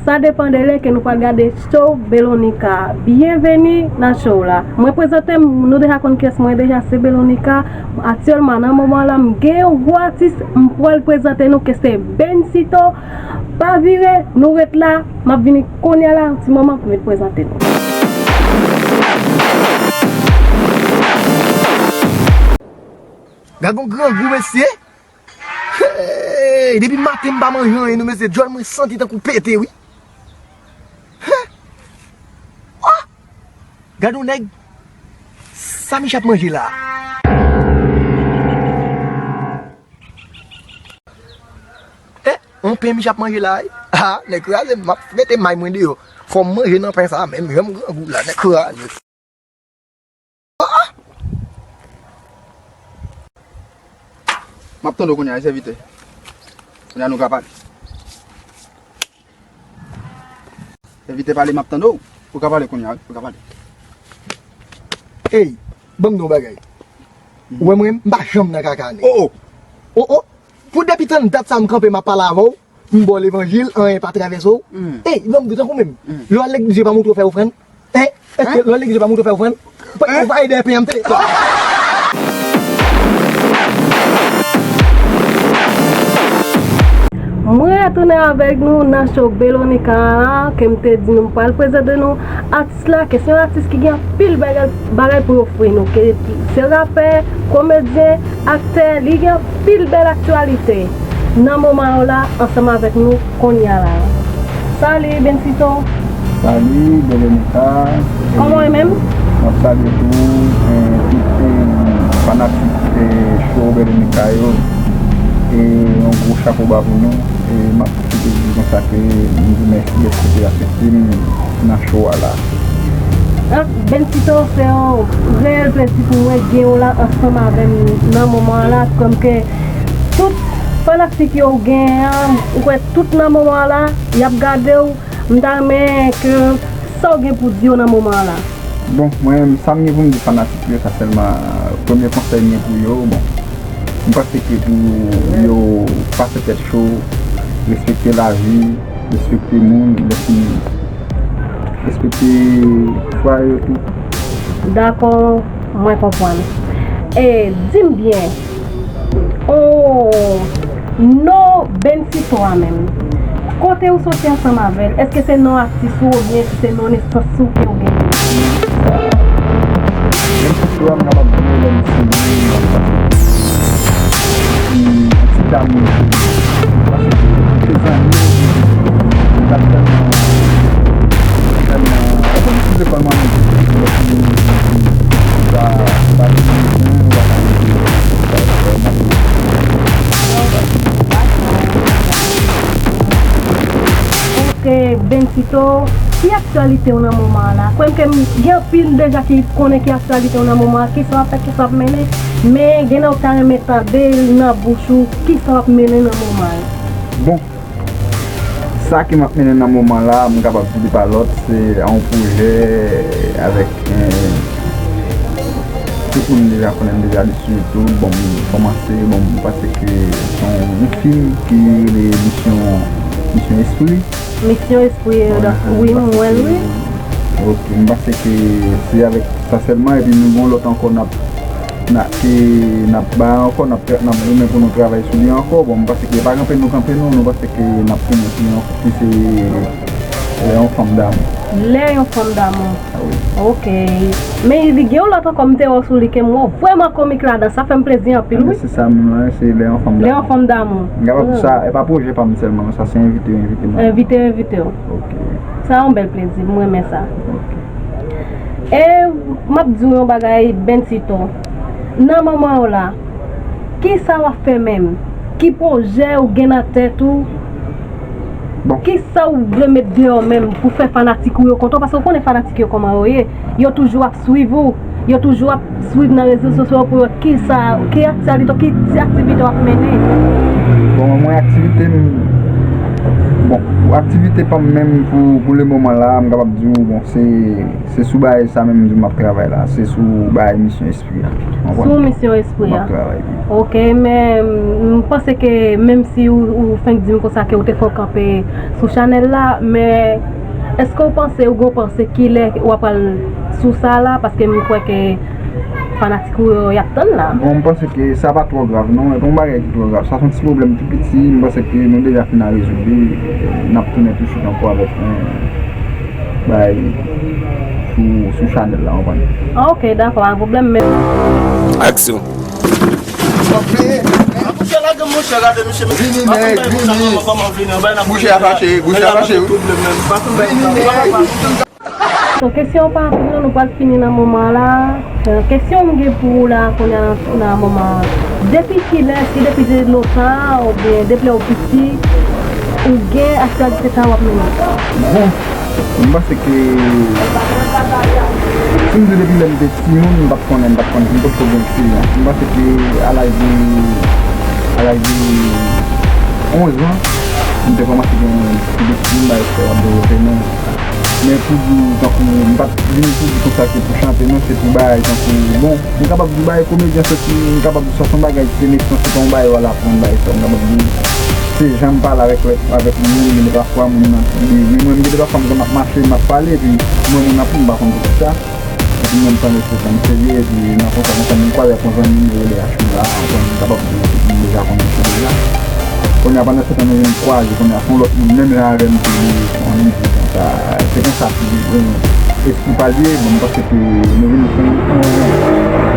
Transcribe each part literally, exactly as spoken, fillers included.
Sa depann de lè ke nou pral gade show Belonica. Byenveni nan show la. Mwen prezante m, nou deja konn kiyès mwen deja, se Belonica. Aktyèlman, nan moman la, m gen yon gwo atis, m pral prezante nou ke se Bencito. Pa vire, nou ret la, m ap vini kounye a la, yon ti moman pou m vin prezante nou. Gad yon grangou, mesye! Hey, depi maten m pa manje anyen non, mesye, djòl mwen santi tankou pete, wi. Huh? Oh! Gad yon nèg, sa Mich ap manje la? Eh, yon pen Mich ap manje la, wi. Ah, nèg kraze m, m ap mete may mwen deyò. Fò m manje nan pen sa, menm jan m grangou la, nèg kraze. M ap tande w kounye a, wi, sèvitè. Kounye a nou ka pale. Sèvitè pale, m ap tande w. Ou ka pale kounye a, wi, ou ka pale. Ey, ban m di w yon bagay. Ou wè mwen, m pa janm nan kaka nèg. Oh, oh. Oh, oh. Pou depi tann dat sa m kanpe, m ap pale avè w. M ba w levanjil, anyen pa travèse w. Ey, ban m di w tankou menm. Lè w al legliz, yo pa montre w fè ofrann? Hein? Èske lè w al legliz, yo pa montre w fè ofrann? Ou pa ede pen an m te. Mwen retounen avèk nou nan show Belonica a, ke m te di nou m pral prezante nou atis la, ke se yon atis ki gen anpil bagay, bagay pou l ofri nou, ke se rapè, komedyen, aktè, li gen anpil bèl aktyalite nan moman yo la ansanm avèk nou kounye a la. Salut Bencito. Salut Belonica. Kòman w ye menm? M ap salye tou, eh, tout, eh, fanatik, eh, show Belonica yo. E yon gwo chapo ba pou nou. E m ap pwofite di konsa ke m di w mèsi dèske w te aksepte m nan show a la. Ah, Bencito, se yon reyèl plezi pou mwen gen w la ansanm avè m nan moman an la, kòm ke tout fanatik yo w genyen an, ou kwè tout nan moman an la, y ap gade w, m ta renmen ke sa w gen pou di yo nan moman an la. Bon, mwen, sa m gen pou m di fanatik yo, sa sèlman, premye konsèy m gen pou yo, bon, m panse ke pou yo pa fè tèt cho, respekte lavi, respekte moun, lèfini, respekte fwa yo tou. Dakò, mwen konprann. E, di m byen, oh, non Bencito a menm. Kote ou soti ansanm avè l? Èske se non atis ou oubyen si se non nesans ou ke ou genyen? Menm si sou a m kapab di w lè m sou li, m ap pase yon ti damou tou. Paske se zanmi m t ap tèlman, tèlman, eskize kò m an nou, lè fini, sa, sa fini, m pa ka rete. Ok, Bencito, ki aktyalite w nan moman an la? Kwè m ke m gen anpil deja ki konnen ki aktyalite w nan moman an, kisa w ap fè, kisa w ap mennen, men gen nan w ta renmen tande l nan bouch ou, kisa w ap mennen nan moman an? Bon, sa ke m ap mennen nan moman la, m kapab di li pa lòt, se yon pwojè avèk, eh, tout moun deja konnen m deja li sou YouTube. Bon, m kòmanse, bon, m panse ke se yon, yon fim ki rele Misyon, Misyon Espri. Misyon Espri, wi, m wè l, wi. Ok, m panse ke se avèk sa sèlman, epi nou gen yon lòt ankò n ap, n ap, ke n ap bay ankò, n ap, n ap goumen pou nou travay sou li ankò. Bon, m panse ke pa kanpe nou kanpe non, nou panse ke n ap tounen sou li ankò, ki se Lè yon fanm damou. Lè yon fanm damou. Ah wi. Ok. Men li gen yon lòt ankò m te wè sou li ke m wè w vrèman komik ladan. Sa fè m plezi anpil, wi. Se sa menm lan, se Lè yon fanm damou. Lè yon fanm damou. M kapab di sa, e pa pwojè pa m sèlman, non, sa se envite yo envite m. Envite yo envite w. Ok. Sa yon bèl plezi, m renmen sa. Ok. E m ap di w yon bagay, Bencito. Nan moman w la, kisa w ap fè menm? Ki pwojè ou gen nan tèt ou? Bon. Kisa ou vle met deyò menm pou fè fanatik ou yo kontan w? Paske ou konnen fanatik yo kòman yo ye. Yo toujou ap swiv ou. Yo toujou ap swiv nan rezo sosyo yo pou yo wè kisa, ki aktyalite, ki ti aktivite w ap mennen. Bon, mwen aktivite m, bon, pou aktivite pa m menm pou, pou le moman la, m kapab di w, bon, se Se sou bagay sa menm m di w m ap travay la. Se sou bagay Misyon Espri a. Konprann? Sou Misyon Espri a. M ap travay wi. Ok, men m Panse ke menm si ou, ou fenk di m konsa ke ou te fè yon kanpe sou chanèl la, men èske w panse, ou gen yon panse kilè w ap pral sou sa la? Paske m kwè ke fanatik ou yo, y ap tann la. Bon, m panse ke sa pa twò grav, non. E pa yon bagay ki twò grav. Sa se yon ti pwoblèm tou piti. M panse ke nou deja fin a rezoud li. N ap tounen tou swit ankò avèk yon bagay sou, sou chanèl la, w konprann? Ah, ok, dakò, pa gen pwoblèm, men. Aksyon. Vini, nèg, vini. Bouche a fache, bouche a fache, wi. Vini, nèg. So, kesyon pa anpil non, nou pral fini nan moman la. Euh, kesyon m gen pou ou la kounye a nan, nan moman an. Depi kilè, èske depi de lontan oubyen depi lè w piti, ou gen aktyalite sa w ap mennen? Bon, m panse ke si m di depi lè m te timoun, m pa t konnen, m pa t konnen, m potko gen eksperyans. M panse ke a laj de, a laj de onz an, m te kòmanse gen ti de timoun, bagay sa yo ap devlope, men Men pou di w, tankou, m pa t vini pou di konsa ke pou chante, non, se pou bagay tankou, bon, m kapab di w bagay komedyen soti, m kapab di sa se yon bagay ki te nesans, se pa yon bagay w al aprann bagay sa, m kapab di w, se jan m pale avèk lòt, avèk moun, gen de pafwa moun nan tonbe, men mwen, gen de pafwa m konn ap mache, m ap pale, epi m wè moun ap ri, m pa konn poukisa. Epi mwen, m tande se tan serye, epi nan konsa, konsa, m kwaze ak yon zanmi m rele Achou la, ankò, m kapab di w, m deja konnen se deja. Kounye a, pandan se tan, nou vin kwaze, kounye a, se yon lòt moun, menm jan avè m, tou, li, se yon nèg konsa, se konsa, tou, espri pa l ye, bon, m panse ke nou vin fè yon, yon,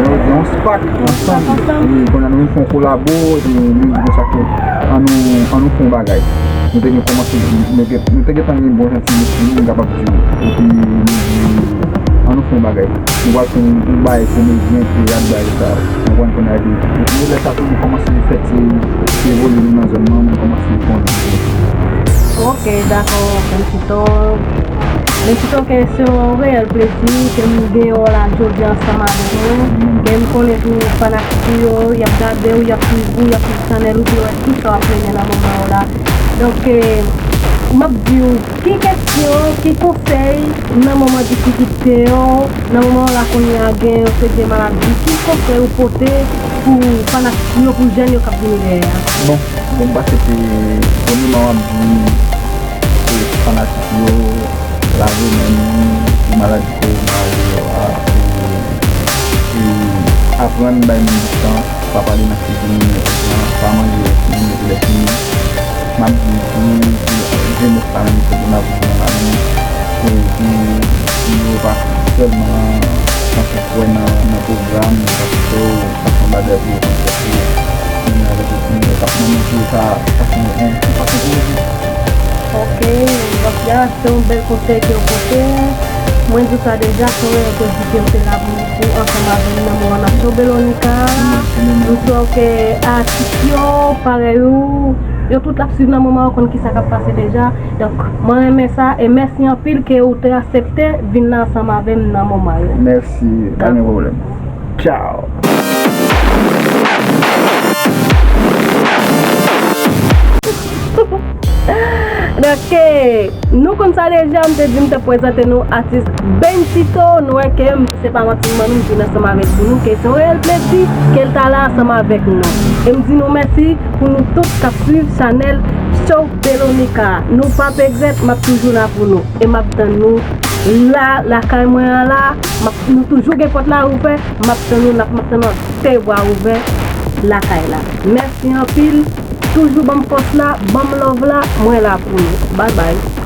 yon, yon spak ansanm, wi, kounye a, nou vin fè yon kolabo, epi nou di konsa ke, an nou, an nou fè yon bagay. Nou te gen kòmanse, nou te, nou te gentan gen bon jan ti espri, m kapab di w. Epi nou di, an nou fè yon bagay. Nou pral fè yon, yon bagay komedyen, teyat, bagay sa. Ou konprann kounye a, epi, epi lè sa tou, nou kòmanse fè ti evolye nou nan zòn nan, nou kòmanse fè yon ti. Ok, dakò, Benchito. Benchito, ke se yon reyèl plezi ke m gen w la jodi ansanm avèk mwen. Ke m konnen tou fanatik ou yo, y ap gade w, y ap swiv ou, y ap swiv chanèl ou, pou yo wè kisa w ap mennen nan moman yo la. Donk, eh, m ap di w, ki kesyon, ki konsèy nan moman difikilte yo, nan moman la kounye a gen yon seri de maladi, ki konsèy ou pote pou fanatik ou yo, pou jèn yo k ap vini dèyè a? Bon, bon, m panse ke premyèman w ap di, eh, fanatik yo, lave men nou, pou maladi korona yo a, e, e aprann bay moun distans, pa pale nan figi moun, pa manje lè fini, mete lè fini. M ap di tou, pou jenès la menm, se pou n ap viv nan lari, e pou, pou yo pa sèlman tankou kwè nan, nan pwogram, paske yo pa sanble pou yo konn fè pou yo. Kounye a, avèk yo fini, yo t ap nan manje, yo ka pase yon, yon, yon fason pou yo viv. Ok, donk, ya, se yon bèl konsèy ke w pote. Mwen di w sa deja, se yon reyèl plezi ke m te la pou, pou ansanm avè m nan moman n ap cho Belonica. M swè ke atis yo, parèy ou, yo tout ap swiv nan moman, yo konn kisa k ap pase deja. Donk, mwen renmen sa, e mèsi anpil ke ou te aksepte vin la ansanm avè m nan moman yo. Mèsi, pa gen pwoblèm. Tchao. Donk, eh, nou konn sa deja, m te di m t ap prezante nou atis Benchito, nou wè ke m, se pa manti m ban nou, m vin ansanm avèk pou nou, ke se yon reyèl plezi ke l ta la ansanm avèk nou. E m di nou mèsi pou nou tout k ap swiv chanèl Show Belonica. Nou p ap regrèt, m ap toujou la pou nou. E m ap tann nou la, lakay mwen an la, m ap, nou toujou gen pòt la ouvè, m ap tann nou, n ap, m ap tann nou ak de bra ouvè lakay la. Mèsi anpil. Toujou ban m fòs la, ban m love la, mwen la pou nou. Bye bye.